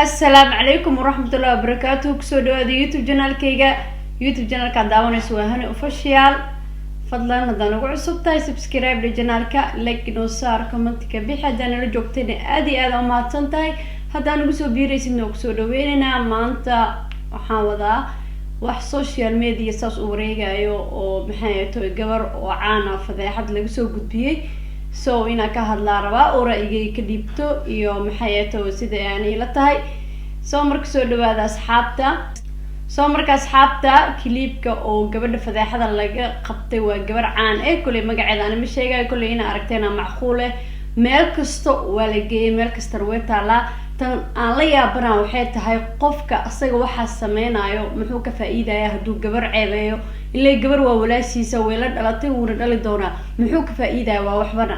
Asalaamu calaykum waraxmatullahi wabarakaatuhu. Kusoo dhawaada YouTube channelkayga. YouTube channelkaad daawanayso waa Hani Official. Fadlan haddaan ugu cusub tahay, subscribe dhe channelka, like inoo saar, commentka bixi. Haddaan nala joogtayna, aada iyo aada umahadsan tahay. Haddaan ugu soo biiraysidna, waa kusoo dhaweyneynaa. Maanta waxaan wadaa wax social media saas u wareegayo oo maxay tahay, gabar oo caana fadeexad laga soo gudbiyey. So inaan ka hadlaa rabaa oo ra'yigay ka dhiibto iyo maxay tahay sida aan ila tahay. Soo marka soo dhawaada, asxaabta. Soo marka, asxaabta, clipka oo gabadha fadeexada laga qabtay waa gabar caan eh. Kolley magaceeda ana ma sheegayo, kolley ina aragteena macquul eh. Meel kasta waa la geeyay, meel kastana way taalaa. Tan aan la yaabana waxay tahay, qofka asaga waxaa sameynayo muxuu ka faa-iidaya hadduu gabar ceebeeyo? Ilaa gabar waa walaashiisa, way la dhalatay, wuuna dhali doonaa. Muxuu ka faa-iidaya? Waa waxbana.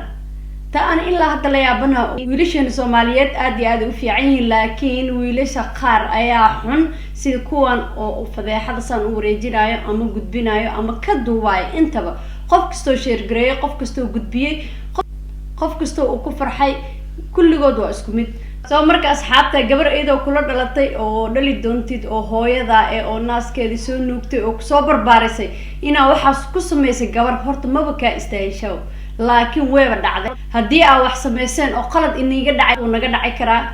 Ta aan ilaa hadda la yaabana, wiilasheena Soomaaliyeed aada iyo aada u fiican yihiin, laakiin wiilasha qaar ayaa xun, sida kuwan oo fadeexada saan u wareejinayo ama gudbinayo ama ka duubayo. Intaba qof kastoo share gareeyay, qof kastoo gudbiyey, qof kastoo uu ku farxay, kulligood waa isku mid. Soo marka, asxaabta, gabar iyadoo kula dhalatay oo dhali doontid oo hooyada eh oo naaskeedii soo nuugtay oo kusoo barbaarisay, inaa waxaas ku samaysay gabar, horta maba kaa istaahishaw, laakiin wayba dhacday. Haddii aa wax samayseen oo qalad iniga dhacay, wuu naga dhaci karaa.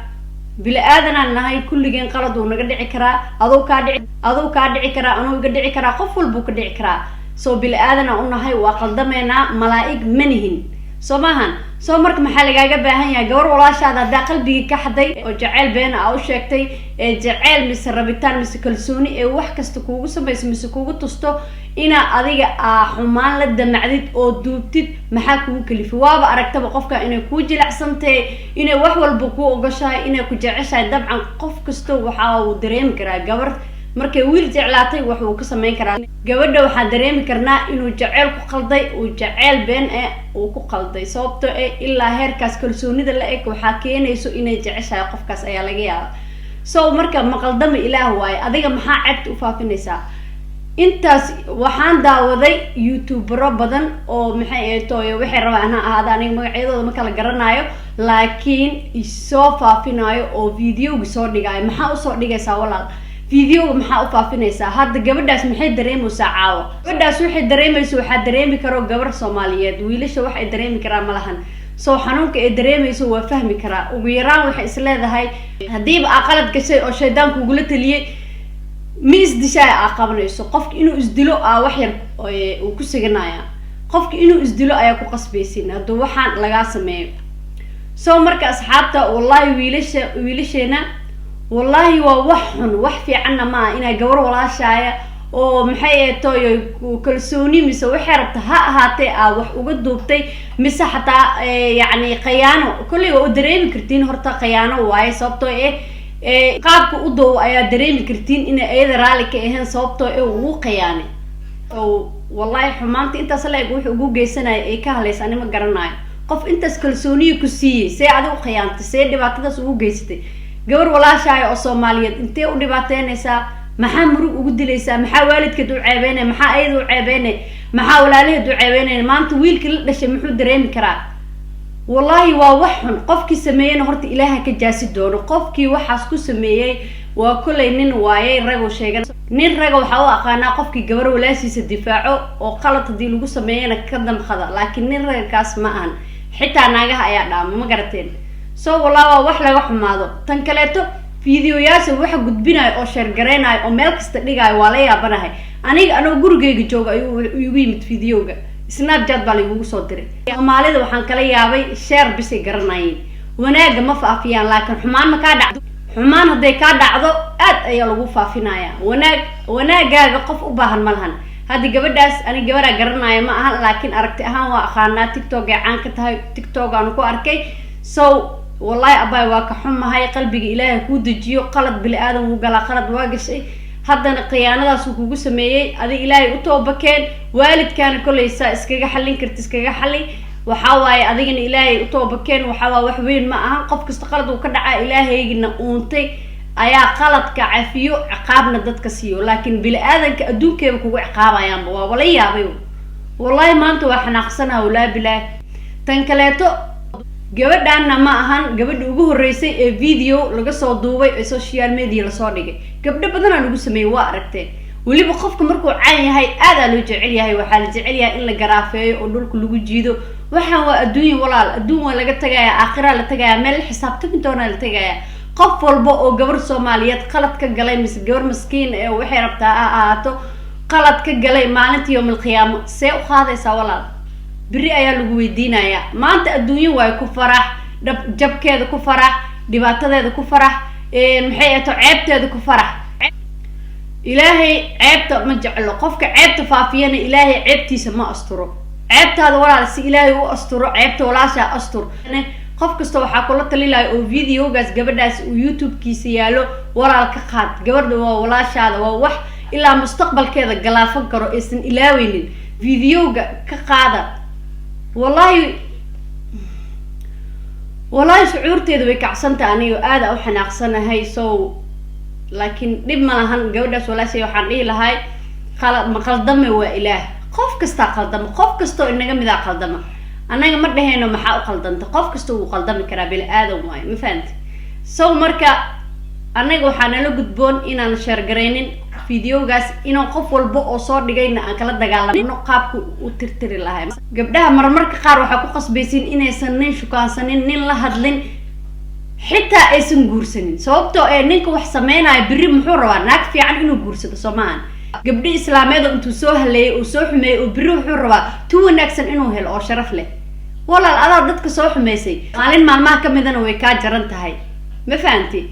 Bili aadanaan nahay kulligeen, qalad wuu naga dhici karaa. Adou kaa dhici karaa, anuu iga dhici karaa, qof walbuu ka dhici karaa. Soo bili aadanaan u nahay, waa qaldameynaa, malaa-ig manihin, soo maahan? Soo marka maxaa lagaaga baahan yahay? Gabar walaashaada haddaa qalbigii ka xaday oo jaceyl beena aa u sheegtay, ee jaceyl mise rabitaan mise kalsooni ee wax kasta kuugu samayso mise kugu tusto, inaa adiga aa xumaan la damacdid oo duubtid, maxaa kugu kalifi? Waaba aragtaba qofka inay kuu jilacsantay, inay wax walba kuu ogoshahay, inay ku jeceshahay. Dabcan qof kasto waxa uu dareemi karaa gabar markay wiil jeclaatay wax uu ka sameyn karaa. Gabadha waxaan dareemi karnaa inuu jaceyl ku qalday, uu jaceyl been eh uu ku qalday, sababto eh ilaa heerkaas kalsoonida la eg waxaa keenayso inay jeceshahay qofkaas ayaa laga yaaba. So marka maqaldama Ilaah waaye. Adiga maxaa ceebta u faafinaysaa? Intaas waxaan daawaday youtubero badan oo maxay ahayd, waxay rabaan ha ahaada, aniga magacyadooda ma kala garanayo, laakiin isoo faafinayo oo videoga soo dhigaayo. Maxaa usoo dhigaysaa, walaal? Videoga maxaa u faafinaysaa? Hadda gabadhaas maxay dareemaysaa caawa? Gabadhaas waxay dareemaysa waxaa dareemi karo gabar Soomaaliyeed. Wiilasha wax ay dareemi karaan ma lahan. Soo xanuunka ay dareemayso waa fahmi karaa. Ugu yaraan waxay is leedahay, haddiiba aa qalad gashay oo shaydaan kugula taliyey, ma isdishaay aa qabanayso. Qofka inuu isdilo aa wax yar uu ku siganaya. Qofka inuu isdilo ayaa ku qasbaysin hadduu waxaan lagaa sameeyo. So marka, asxaabta, wallahi wiilasha, wiilasheena, wallahi waa wax xun, wax fiicanna maaha inaa gabar walaashaaya oo maxay ahaytoy kalsooni mise waxay rabta ha ahaatee aa wax uga duubtay, mise xataa yacni khayaano. Kolley waa u dareemi kartiin horta khayaano waaye, sababtoo eh qaabka u doow ayaa dareemi kartiin inay ayada raalli ka ahayn, sababtoo eh ugu khayaanay oo wallahi xumaanta intaas la eg wuxuu ugu geysanaya ay ka hadlaysa. Ani ma garanayo qof intaas kalsooniya ku siiyey, see adi u khiyaantay, see dhibaatadaas ugu geysatay gabar walaashaaya oo Soomaaliyeed? Intee u dhibaateynaysaa? Maxaa murug ugu dilaysaa? Maxaa waalidkeed u ceebeynaya? Maxaa ayada u ceebeynaya? Maxaa walaalaheed u ceebeynaya? Maanta wiilkii la dhashay muxuu dareemi karaa? Wallahi waa wax xun. Qofkii sameeyeyna horta Ilaaha ka jaasi doono. Qofkii waxaas ku sameeyey waa kollay nin waayay, ragow sheegan. Nin raga waxaa u aqaanaa qofkii gabar walaashiisa difaaco oo qalad haddii lagu sameeyana ka damqada, laakiin nin raga kaas ma ahan. Xitaa naagaha ayaa dhaama, ma garateen? So wallahi waa wax laga xumaado. Tan kaleeto, videoyaasha waxa gudbinayo oo share gareynayo oo meel kasta dhigaayo waa la yaabanahay aniga. Anoo gurigeyga jooga ayuu igu yimid videoga, Snapchat baa laigugu soo diray. Soomaalida waxaan kala yaabay, share bisay garanayeen, wanaaga ma faafiyaan, laakiin xumaan ma kaa dhacdo? Xumaan hadday kaa dhacdo, aad ayaa lagu faafinaya. Wanaag, wanaagaaga qof u baahan ma lahan. Hadda gabadhaas ani gabaraa garanaya ma ahan, laakiin aragti ahaan waa aqaanaa. TikTok ay caan ka tahay, TikTok aanu ku arkay. So wallahi abaay, waa ka xumahay. Qalbiga Ilaahay kuu dejiyo. Qalad bili aadan wuu galaa, qalad waa gashay, haddana khiyaanadaasuu kugu sameeyey. Adig Ilaahay u toobakeen, waalidkaana kolleysaa iskaga xallin karta, iskaga xalli. Waxaa waaye adigana Ilaahay u toobakeen. Waxaa waay wax weyn ma ahan, qof kasta qalad uu ka dhacaa. Ilaahaygina uuntay ayaa qaladka cafiyo, ciqaabna dadka siiyo, laakiin bili aadanka adduunkeeba kugu ciqaabayaanba. Waa wala yaabay wallahi, maanta waa xanaaqsanaha, walaa bilaah. Tan kaleeto, Gabadhaanna ma ahan gabadha ugu horreysay ee video laga soo duubay ee social media lasoo dhigay. Gabdho badanaa lagu sameeyey, waa aragteen. Weliba qofka markuu caan yahay aadaa loo jecel yahay, waxaa la jecel yahay in la garaafeeyo oo dhulka lagu jiido. Waxaan waa adduunya, walaal, adduun waa laga tagaya, aakhiraa la tagaya, meel la xisaabtami doonaa la tagaya. Qof walba oo gabar Soomaaliyeed qalad ka galay, mise gabar maskiin ee waxay rabtaa ha ahaato, qalad ka galay, maalinta yowmal qiyaamo see u qaadaysaa, walaal? Beri ayaa lagu weydiinayaa. Maanta adduunyo waayo, ku farax dhab jabkeeda, ku farax dhibaatadeeda, ku farax, maxay ato, ceebteeda ku farax. Ilaahay ceebta ma jeclo. Qofka ceebta faafiyana Ilaahay ceebtiisa ma asturo. Ceebtaada, walaal, si Ilaahay u asturo, ceebta walaashaa astur. Qof kasta waxaa kula talilayo oo videogaas gabadhaas uu YouTube-kiisa yaalo, walaal, ka qaad gabadha. Waa walaashaada, waa wax ilaa mustaqbalkeeda galaafan karo aysan ilaaweynin. Videoga ka qaada. Wallahi, wallahi, shucuurteeda way kacsanta, aniga aada u xanaaqsanahay. So laakiin dhib ma lahan. Gabadhaas walaashay waxaan dhihi lahay, qalad ma qaldame, waa Ilaah. Qof kastaa qaldama, qof kastoo inaga midaa qaldama. Annaga ma dhehayno maxaa u qaldanta. Qof kasta wuu qaldami karaa, bini aadam waayo, ma fahamti? So marka annaga waxaa nala gudboon inaan share garaynin videogaas, inaan qof walba oo soo dhigayna aan kala dagaalamno qaabka u tirtiri lahay. Gabdhaha marmarka qaar waxaa ku qasbaysiin inaysan nin shukaansanin, nin la hadlin, xitaa aysan guursanin, sababtoo ee ninka wax sameynaya berri muxuu rabaa? Naag fiican inuu guursado, soo maahan? Gabdho islaameed oo intuu soo haleeyay oo soo xumeeyay, oo berri wuxuu rabaa tu wanaagsan inuu helo oo sharaf leh. Walaal, adaa dadka soo xumeysay, maalin maalmaha kamidana way kaa jaran tahay. Ma fahamti?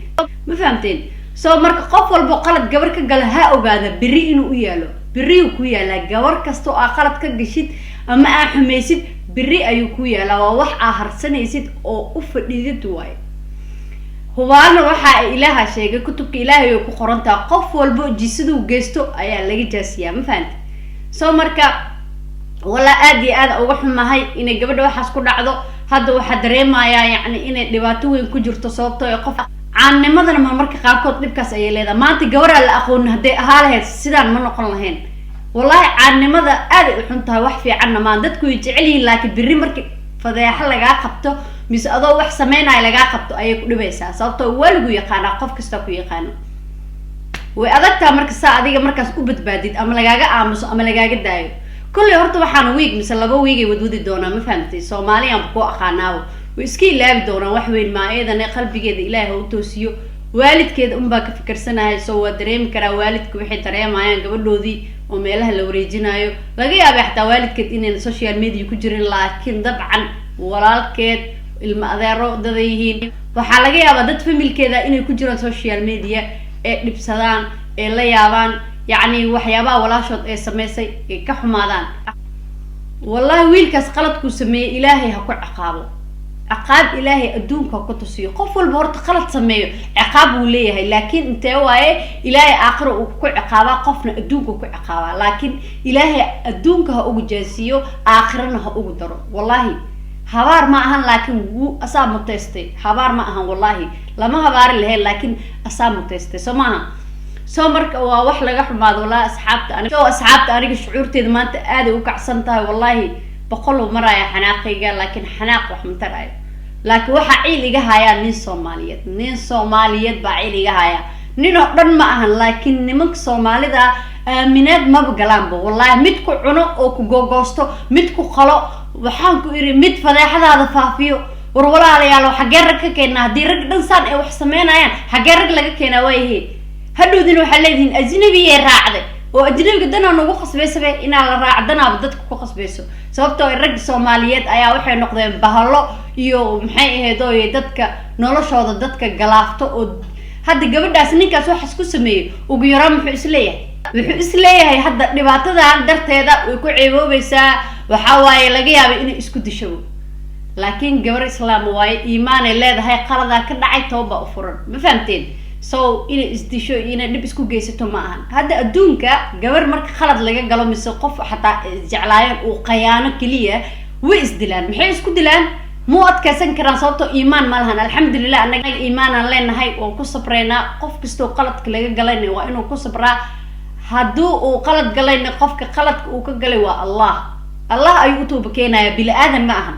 Ma fahamteen? So marka qof walbo qalad gabar ka gala ha ogaada berri inuu u yaalo, berriyu ku yaalaa. Gabar kasta oo aa qalad ka gashid ama aa xumeysid, berri ayuu ku yaalaa. Waa wax aa harsanaysid oo u fadhiidid waayo. Hubaalna waxa ay Ilaaha sheegay, kutubka Ilaahay oo ku qorantaa, qof walbo jisiduu geysto ayaa laga jaasiyaa. Ma fahamti? So marka walaa aada iyo aada uga xumahay inay gabadha waxaas ku dhacdo. Hadda waxaa dareemayaa, yacni, inay dhibaato weyn ku jirto, sababtoo ee qof caannimadana marmarka qaarkood dhibkaas ayay leedahay. Maanta gabaraa la aqoonin hadday ahaa lahayd, sidaan ma noqon lahayn. Wallahi, caannimada aaday u xun tahay, wax fiicanna maan. Dadku way jecel yihiin, laakiin berri marki fadeexo lagaa qabto mise adoo wax sameynaya lagaa qabto ayay ku dhibaysaa, sababtoo waa lagu yaqaanaa, qof kastaa ku yaqaano. Way adagtaa marka saa adiga markaas u badbaadid ama lagaaga aamuso ama lagaaga daayo. Kolley horta waxaan week mise 2 week ay wadwadi doonaa, ma fahamtay? Soomaaliyaanba kuu aqaanaabo, way iska ilaabi doonaan. Wax weyn maa, iyadana qalbigeeda Ilaahi ha u toosiyo. Waalidkeeda unbaa ka fikirsanahay. So waa dareemi karaa waalidka waxay dareemayaan, gabadhoodii oo meelaha la wareejinayo. Laga yaabay xataa waalidkeed inayna social media ku jirin, laakiin dabcan walaalkeed, ilma adeero dada yihiin, waxaa laga yaabaa dad familkeeda inay ku jiraan social media, ee dhibsadaan, ee la yaabaan, yacni, waxyaabaha walaashood ee sameysay ay ka xumaadaan. Wallahi, wiilkaas qaladkuu sameeyey Ilaahay ha ku ciqaabo, ciqaab Ilaahay adduunka ha ku tusiyo. Qof walba horta qalad sameeyo ciqaab wuu leeyahay, laakiin intee waaye? Ilaahay aakhira uu ku ciqaabaa, qofna adduunka ku ciqaabaa, laakiin Ilaahay adduunka ha ugu jaasiyo, aakhirana ha ugu daro. Wallahi, habaar ma ahan, laakiin wuu asaa muteystay. Habaar ma ahan, wallahi lama habaari lahayn, laakiin asaa muteystay, soo maaha? So marka waa wax laga xumaado, wallahi. Asxaabta ani, so asxaabta, aniga shucuurteeda maanta aaday u kacsan tahay. Wallahi, 100 uu maraya xanaaqayga, laakiin xanaaq wax ma tarayo. Laakiin waxaa ciil iga hayaa nin Soomaaliyeed. Nin Soomaaliyeed baa ciil iga hayaa. Nin oo dhan ma ahan, laakiin nimanka Soomaalida aaminaad maba galaanba. Wallahi, mid ku cuno oo ku googoosto, mid ku qalo, waxaan ku iri, mid fadeexadaada faafiyo. War walaalayaal, xaggee rag ka keenaa haddii rag dhan saan ay wax sameynayaan? Xaggee rag laga keenaa? Waayahe, hadhowdina waxaa leedihiin ajnabiyay raacday, oo ajnabiga danaa nagu qasbaysabe inaa la raaco, danaaba dadka ku qasbayso, sababtoo rag Soomaaliyeed ayaa waxay noqdeen bahalo iyo maxay ahayd oy dadka noloshooda dadka galaafto. Oo hadda gabadhaas ninkaas waxaas ku sameeyey, ugu yaraan muxuu isleeyahay? Wuxuu isleeyahay hadda dhibaatadan darteeda way ku ceeboobaysaa, waxaa waaye laga yaabay inay isku dishabo. Laakiin gabar islaam waaye, iimaanay leedahay, qaladaa ka dhacay, tooba u furan. Ma fahamteen? So inay isdisho iyo inay dhib isku geysato ma ahan. Hadda adduunka gabar marka khalad laga galo, mise qof xataa isjeclaayeen uu qayaano keliya, way isdilaan. Maxay isku dilaan? Muu adkaysan karaan, sababtoo iimaan ma lahan. Alxamdulilah, annaga iimaanaan leenahay, waan ku sabreynaa. Qof kastoo qaladka laga galayna waa inuu ku sabraa. Hadduu uu qalad galayna, qofka qaladka uu ka galay waa Allah. Allah ayuu u tooba keenaya, bini aadan ma ahan.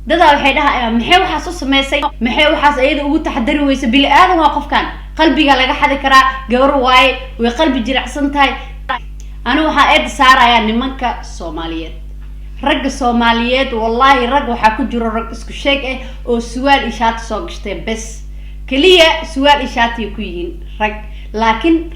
Dadaa waxay dhahayaan, maxay waxaas u sameysay? Maxay waxaas iyada ugu taxadari weysa? Bili aadan waa qofkan, qalbiga laga xadi karaa, gabar waaye, way qalbi jilicsan tahay. Anigu waxaa eeda saarayaa nimanka Soomaaliyeed, ragga Soomaaliyeed. Wallaahi, rag waxaa ku jiro rag isku sheeg ah oo suwaal iyo shaati soo gashtay bes, keliya suwaal iyo shaatiya ku yihiin rag. Laakiin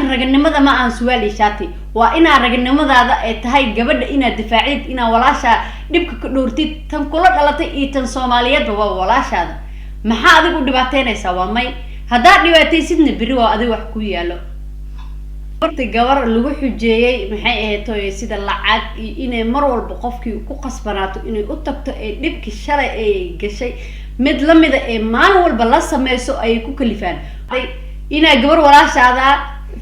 raganimada ma ahan suwaal iyo shaati. Waa inaa raganimadaada ay tahay gabadha inaad difaacid, inaa walaashaa dhibka ka dhowrtid. Tan kula dhalatay iyo tan Soomaaliyeedba waa walaashaada. Maxaa adiga u dhibaateynaysaa? Waa may. Haddaad dhibaataysidna, berri waa adiga wax ku yaalo. Horta gabar lagu xujeeyey maxay ahayd toy, sida lacag iyo inay mar walba qofkii ku qasbanaato inay u tagto, ee dhibkii shalay ay gashay mid lamida ee maalin walba la sameyso ayay ku kalifaan. Inaa gabar walaashaada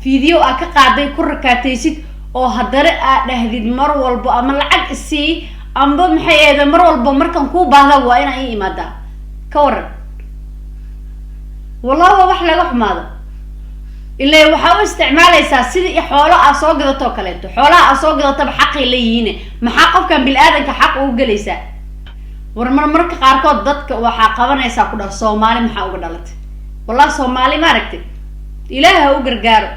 video aa ka qaaday ku rakaataysid, oo haddana aa dhahdid mar walbo ama lacag isii amba maxay ahayd, mar walba markaan kuu baahda waa inaa ii imaadaa, ka waran? Wallahi waa wax laga xumaado. Ilaa waxaa u isticmaalaysaa sidii xoolo aa soo gadatoo kaleeto. Xoolaha aa soo gadataba xaqay leeyihiin, maxaa qofkan bil-aadanka xaq ugu gelaysaa? War mar marka qaarkood dadka waxaa qabanaysaa ku dhah, Soomaali maxaa uga dhalatay? Wallahi Soomaali, maaragtay, Ilaahi ha u gargaaro.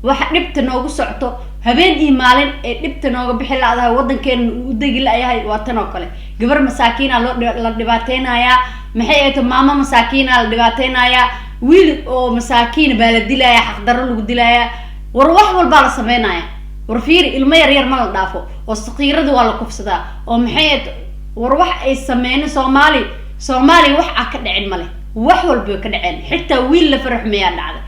Waxa dhibta noogu socto habeen iyo maalin ee dhibta nooga bixi la-dahay, waddankeena uu u degi la-yahay, waa tan oo kale. Gabar masaakiina loo la dhibaateynayaa, maxay ahayto, maamo masaakiina la dhibaateynayaa, wiil oo masaakiin baa la dilayaa, xaqdarro lagu dilayaa. War wax walbaa la sameynaya. War fiiri, ilmo yar yar ma la dhaafo, oo sakiirada waa la kufsadaa, oo maxay ahayto. War wax ay sameynin Soomaali, Soomaaliya wax aa ka dhicin male. Wax walba way ka dhaceen. Xitaa wiil la faraxumeeyaa dhacday,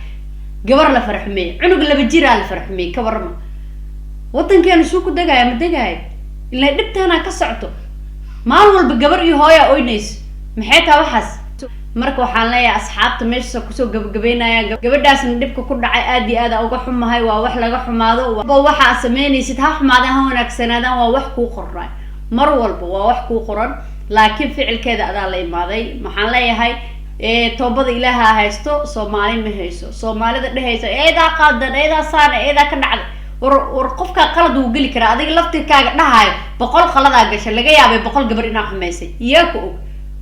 gabar la faraxumeeyey, cunug 2 jiraa la faraxumeeyey. Ka warrama, waddankeena suu ku degaya? Ma degaayo, ilaa dhibtaanaa ka socto. Maalin walba gabar iyo hooyaa oynayso. Maxay taha waxaas? Marka waxaan leeyahay asxaabta, meeshaasa kusoo gabagabeynaya. Gabadhaasna dhibka ku dhacay aad iyo aad a uga xumahay. Waa wax laga xumaado. Waxaa sameynaysid, ha xumaadaan ha wanaagsanaadaan, waa wax kuu qoray. Mar walba waa wax kuu qoran, laakiin ficilkeeda adaa la imaaday. Waxaan leeyahay, toobada Ilaaha haysto, Soomaali ma hayso. Soomaalida dhehaysa eedaa qaldan, eedaa saana, eedaa ka dhacday, war qofkaa qalad wuu geli karaa. Adiga laftirkaaga dhahaayo 100 qaladaa gashay, laga yaabay 100 gabar inaa xumaysay. Iyaa ku og?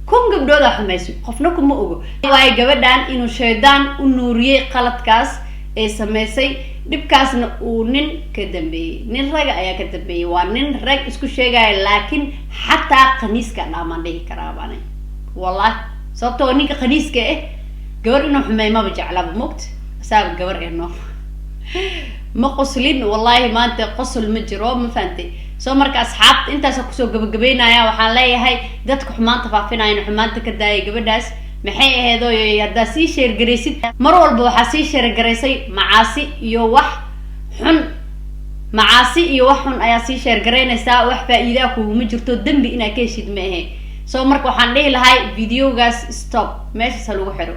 1000 gabdhoodaa xumaysay, qofna kuma ogo. Waayo, gabadhan inuu shaydaan u nuuriyey qaladkaas ee sameysay, dhibkaasna uu nin ka dambeeyey, nin raga ayaa ka dambeeyey. Waa nin rag isku sheegaya, laakiin xataa khaniiska dhaamaan dhihi karaa baane, wallahi. Sababtoo ninka khaniiska ah gabar inuu xumeey maba jeclaba, mogta asaaba gabar eh. No ma qoslin, wallahi maanta qosol ma jiro, ma fahantay? Soo marka asxaabta, intaasa kusoo gabagabeynaya. Waxaan leeyahay dadka xumaanta faafinaya, xumaanta ka daayay. Gabadhaas maxay ahayd oy, haddaa sii share garaysid, mar walba waxaa sii share garaysay macaasi iyo wax xun. Macaasi iyo wax xun ayaa sii share garaynaysaa. Wax faa-iidaa kuguma jirto, dembi inaa ka heshid ma ahe. So marka waxaan dhihi lahay, videogaas stop, meeshaas ha lagu xiro.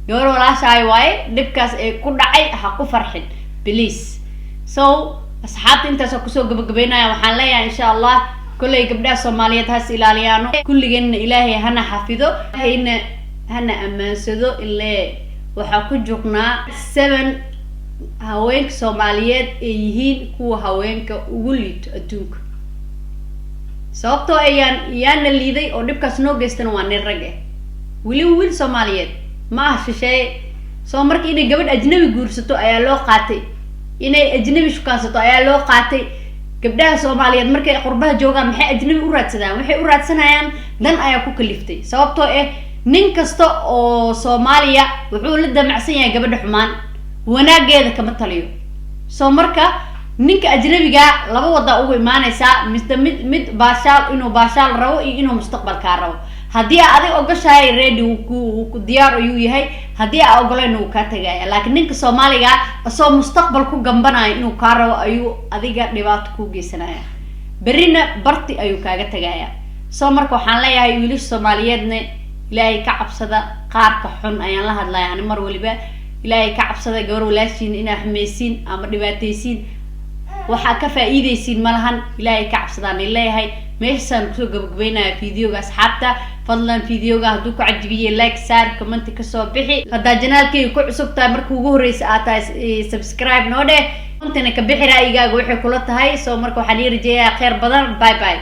Gabar walaashaay waaye, dhibkaas ee ku dhacay ha ku farxin, please. So asxaabta, intaasoo kusoo gabagabeynaya. Waxaan leeyahay, insha Allah, kollay gabdhaha Soomaaliyeed has ilaaliyaano. Kulligeenna Ilaahay hana xafido, Ilaahayna hana ammaansado. Ile waxaa ku joognaa seven haweenka Soomaaliyeed ay yihiin kuwa haweenka ugu liito adduunka. Sababtoo ayaan yaana liiday oo dhibkaas noo geystana waa nin rag ah, weliba wiil Soomaaliyeed ma aha, shisheeye. Soo marka inay gabadh ajnabi guursato ayaa loo qaatay, inay ajnabi shukaansato ayaa loo qaatay. Gabdhaha Soomaaliyeed markay qurbaha joogaan maxay ajnabi u raadsadaan? Waxay u raadsanayaan dan ayaa ku kaliftay. Sababtoo ah nin kasta oo Soomaaliya wuxuu la damacsan yahay gabadha xumaan, wanaageeda kama taliyo. Soo marka ninka ajnabigaa laba wadaa ugu imaanaysaa, mise mid baashaal, inuu baashaal rabo iyo inuu mustaqbalkaa rabo. Haddii aa adig ogoshahay, ready ku diyaar ayuu yahay. Haddii aa ogolayna, wuu kaa tagaya. Laakiin ninka Soomaaliga asoo mustaqbal ku gambanayo inuu kaa rabo ayuu adiga dhibaato ku geysanaya, berrina barti ayuu kaaga tagaya. Soo marka waxaan leeyahay, wiilasha Soomaaliyeedna Ilaahay ka cabsada. Qaarka xun ayaan la hadlaya ani mar waliba. Ilaahay ka cabsada. Gabar walaashiin inaa xumeysiin ama dhibaataysiin, waxaa ka faa-iideysiin ma lahan. Ilaahay ka cabsadaan leeyahay. Meeshaasaan kusoo gabagabeynaya videoga. Asxaabta, fadlan videoga hadduu ku cajibiyey, like saar, comment kasoo bixi. Haddaa channelkayga ku cusub tahay, marka ugu horreysa aad tahay, subscribe noo dheh, commentna ka bixi ra'yigaaga waxay kula tahay. Soo marka waxaan ii rajeeyaa kheyr badan. Bye bye.